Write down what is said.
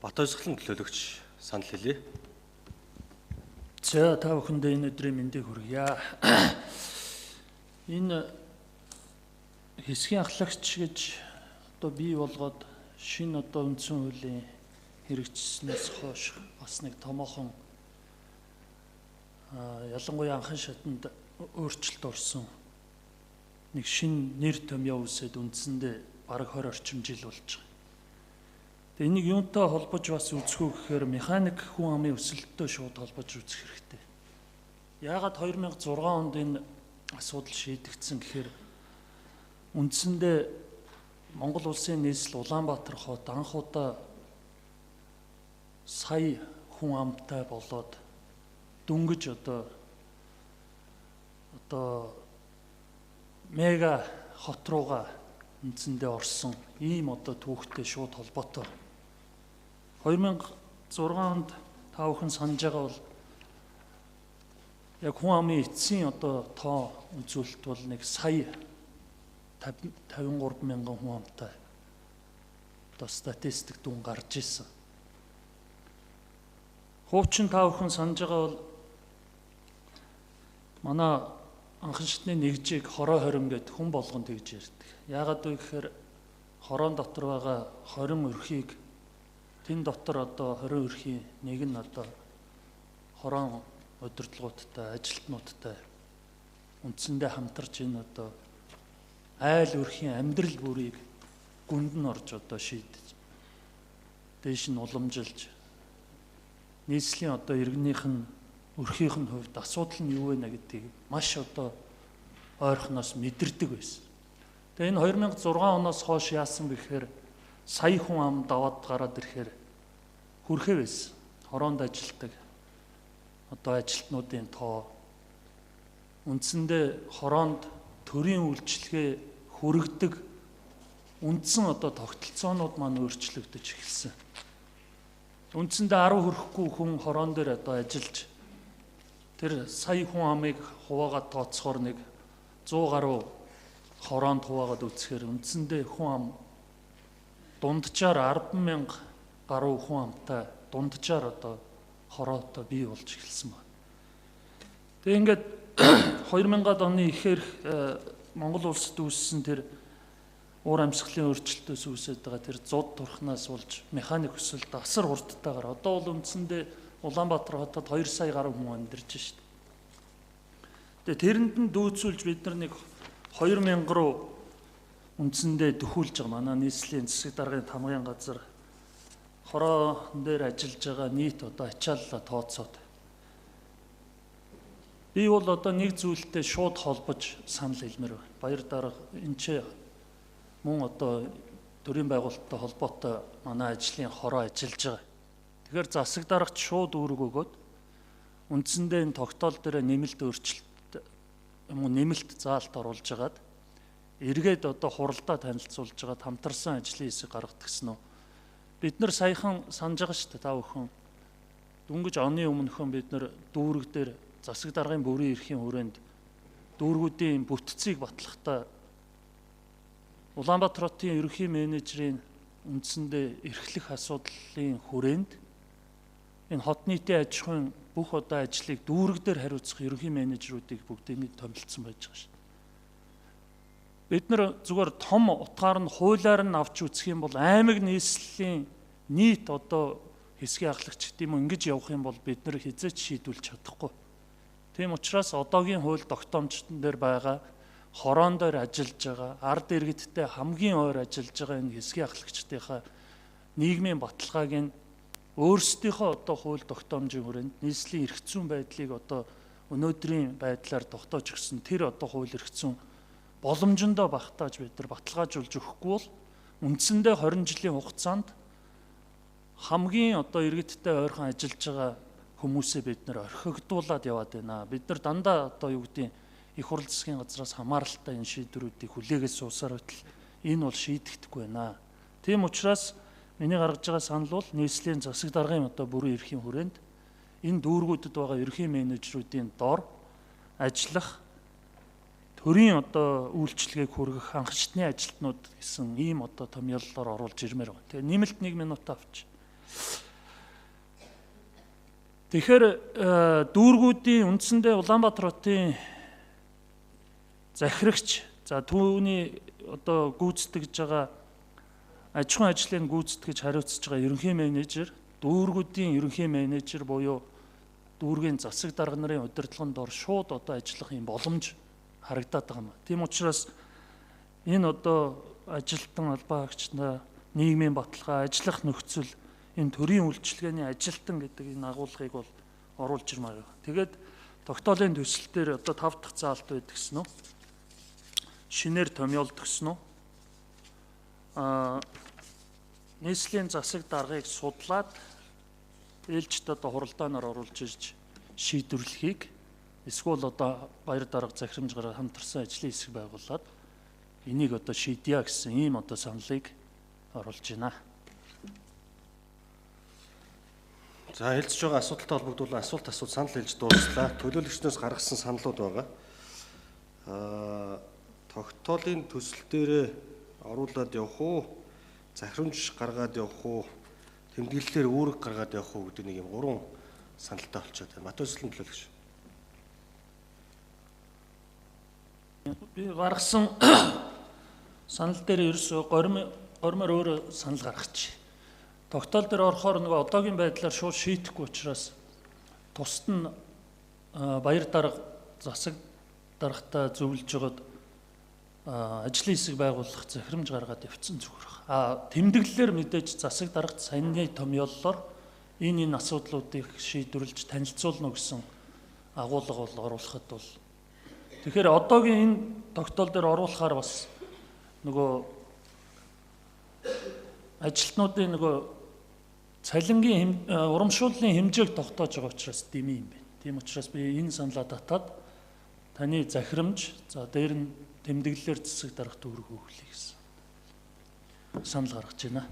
Бат-Ойсголын төлөөлөгч санал хэлье. За, та бүхэндээ энэ өдрийн мэндийг хүргье. Энэ хэсгийн ахлагч гэж одоо бий болгоод шинэ одоо үндсэн хуулийн хэрэгжснээс хойш бас нэг томоохон ялангуяа анхан шатанд өөрчлөлт орсон нэг шинэ нэр томьёо үүсээд үндсэндээ бараг 20 орчим жил болж байгаа. Тэгээ энийг юунтай холбож бас үзэх үү гэхээр механик хүн амын өсөлттэй шууд холбож үзэх хэрэгтэй. Яагаад 2006 онд энэ асуудал шийдэгдсэн гэхээр үндсэндээ Монгол улсын нийслэл Улаанбаатар хот анх удаа сая хүн амтай болоод дөнгөж одоо мега хот руугаа үндсэндээ орсон ийм одоо түүхтэй шууд холбоотой. 2006 онд та бүхэн санаж байгаа бол яг хүн амын эцсийн одоо тоо үзүүлэлт бол нэг сая 53 мянган хүн амтай одоо статистик дүн гарч ирсэн. Хуучин та бүхэн санаж байгаа бол манай анхан шатны нэгжийг хороо 20 гэд хүн болгон тэгж ярьдаг. Яагаад вэ гэхээр хороон дотор байгаа 20 өрхийг тэн дотор одоо 20 өрхийн нэг нь одоо хороон удирдлагуудтай, ажилтнуудтай үндсэндээ хамтарч энэ одоо айл өрхийн амьдрал бүрийг гүнд нь орж одоо шийдэж дээш нь уламжилж нийслэлийн одоо иргэнийх нь өрхийнх нь хувьд асуудал нь юу вэ гэдгийг маш одоо ойрхоноос мэдэрдэг байсан. Тэгээ энэ 2006 оноос хойш яасан бэ гэхээр сая хүн ам даваад гараад ирэхээр хүрхээ байсан. Хороонд ажилтдаг одоо ажилтнуудын тоо үндсэндээ хороонд төрийн үйлчилгээ хүргэдэг үндсэн одоо тогтолцоонууд маань өөрчлөгдөж эхэлсэн. Үндсэндээ 10 хүрэхгүй хүн хороон дээр одоо ажиллаж тэр сая хүн амыг хуваагаад тооцохоор нэг 100 гаруй хороонд хуваагаад үзэхээр үндсэндээ хүн ам дунджаар 10,000 гаруй хүн амтай дунджаар одоо хороотой бий болж эхэлсэн байна. Тэгээ ингээд 2000-ад оны ихээр Монгол улсад үүссэн тэр уур амьсгалын өөрчлөлтөөс үүсээд байгаа тэр зуд турхнаас болж механик өсөлт асар хурдтайгаар одоо бол үндсэндээ Улаанбаатар хотод 2 сая гаруй хүн амьдарч шít. Тэгээ тэрэнд нь дүүцүүлж бид нар нэг 2000 руу үндсэндээ дөхүүлж байгаа. Манай нийслэлийн засаг даргын тамгын газар хороон дээр ажиллаж байгаа нийт одоо ачааллаа тооцоод би бол одоо нэг зүйлтэй шууд холбож санал хэлмээр байна. Баяр дарга энэ ч мөн одоо төрийн байгуулалттай холбоотой манай ажлын хороо ажиллаж байгаа. Тэгэхээр засаг даргач шууд үүрэг өгөөд үндсэндээ энэ тогтоол дээр нэмэлт өөрчлөлт юм уу нэмэлт заалт оруулж хагаад эргээд одоо хуралдаа танилцуулж байгаа хамтарсан ажлын хэсэг гаргадаг гэсэн үү. Бид нар саяхан санаж байгаа шүү дээ та бүхэн. Дөнгөж оны өмнөхөн бид нар дүүрэг дээр засаг даргын бүрийн эрхийн хүрээнд дүүргүүдийн бүтцийг батлахдаа Улаанбаатар хотын ерөнхий менежерийн үндсэндээ эрхлэх асуудлын хүрээнд энэ хот нийтийн аж ахуйн бүх одоо ажлыг дүүрэг дээр хариуцах ерөнхий менежерүүдийг бүгдийг томилсон байж байгаа шүү. Бид нар зүгээр том утгаар нь хуулиар нь авч үзэх юм бол аймаг нийслэлийн нийт одоо хэсгийн ахлагч гэдэг юм уу ингэж явах юм бол бид нар хэзээ ч шийдвүлж чадахгүй. Тийм учраас одоогийн хууль тогтоомжтон дээр байгаа хороон дээр ажиллаж байгаа ард иргэдтэй хамгийн ойр ажиллаж байгаа энэ хэсгийн ахлагчдынхаа нийгмийн баталгааг нь өөрсдийнхөө одоо хууль тогтоомжийн хүрээнд нийслэлийн эрх зүйн байдлыг одоо өнөөдрийн байдлаар тогтоож өгсөн тэр одоо хууль эрх зүйн боломжондоо багтааж бид нар баталгаажуулж өгөхгүй бол үндсэндээ 20 жилийн хугацаанд хамгийн одоо иргэдтэй ойрхон ажиллаж байгаа хүмүүсээ бид нар орхигдуулаад яваад байна. Бид нар дандаа одоо юу гэдгийг их хурл засгийн газраас хамааралтай энэ шийдвэрүүдийг хүлээгээд суусаар байтал энэ бол шийдэгдэхгүй байна. Тийм учраас миний гаргаж байгаа санал бол нийслэлийн засаг даргын одоо бүрэн эрхийн хүрээнд энэ дүүргүүдэд байгаа ерөнхий менежерүүдийн дор ажиллах төрийн одоо үйлчилгээг хүргэх анхчтны ажилтнууд гэсэн ийм одоо томьёоллоор оруулж ирмээр байна. Тэгээ нэмэлт 1 минут авч. Тэгэхээр дүүргүүдийн үндсэндээ Улаанбаатар хотын захирагч, за түүний одоо гүйцэтгэж байгаа аж ахуйн ажлыг гүйцэтгэж хариуцж байгаа ерөнхий менежер, дүүргүүдийн ерөнхий менежер буюу дүүргийн засаг дарга нарын удирдлагын дор шууд одоо ажиллах юм боломж харагдаад байгаа юм. Тийм учраас энэ одоо ажилтан албан хаагчдаа нийгмийн баталгаа, ажиллах нөхцөл, энэ төрийн үйлчилгээний ажилтан гэдэг энэ агуулгыг бол оруулж ирмээр байна. Тэгээд тогтоолын төсөл дээр одоо 5 дахь заалт байдаг гэсэн үү? Шинээр томьёолдгсон үү? Нийслэлийн засаг даргаыг судлаад ээлжид одоо хуралдаанаар оруулж ирж шийдвэрлэхийг эсвэл одоо баяр дарга захирамж гараа хамтарсан ажлын хэсэг байгуулад энийг одоо шийдье гэсэн ийм одоо саналыг оруулж байна. За хэлцэж байгаа асуудалтай холбогдуулан асуулт асууд санал хэлж дууслаа. Төлөөлөгчнөөс гаргасан саналууд байгаа. Тогтоолын төсөл дээрээ оруулаад явах уу? Захирамж гаргаад явах уу? Тэмдэглэлээр үүрэг гаргаад явах уу гэдэг нэг юм гурван саналтай болчиход байна. Батөслөн төлөөлөгч. Би гаргасан санал дээр ерөөсөө гормоор өөрөө санал гаргачих. Тогтоол дээр орохоор нөгөө одоогийн байдлаар шууд шийдэхгүй учраас тусад нь баяр дарга засаг даргатай зөвлөж жогод ажлын хэсэг байгуулах захирамж гаргаад явцсан зүгээр баг. Тэмдэглэлээр мэдээж засаг даргат саяны томьёоллоор энэ асуудлуудыг шийдвэрлэж танилцуулна гэсэн агуулга бол оруулахад бол тэгэхээр одоогийн энэ тогтоол дээр оруулахаар бас нөгөө ажилтнуудын нөгөө цалингийн урамшууллын хэмжээг тогтоож байгаа учраас дэмий юм байна. Тийм учраас би энэ саналаа татаад таны захирамж, за дээр нь тэмдэглэлээр засаг даргат үүрэг өгүүлье гэсэн санал гаргаж байна.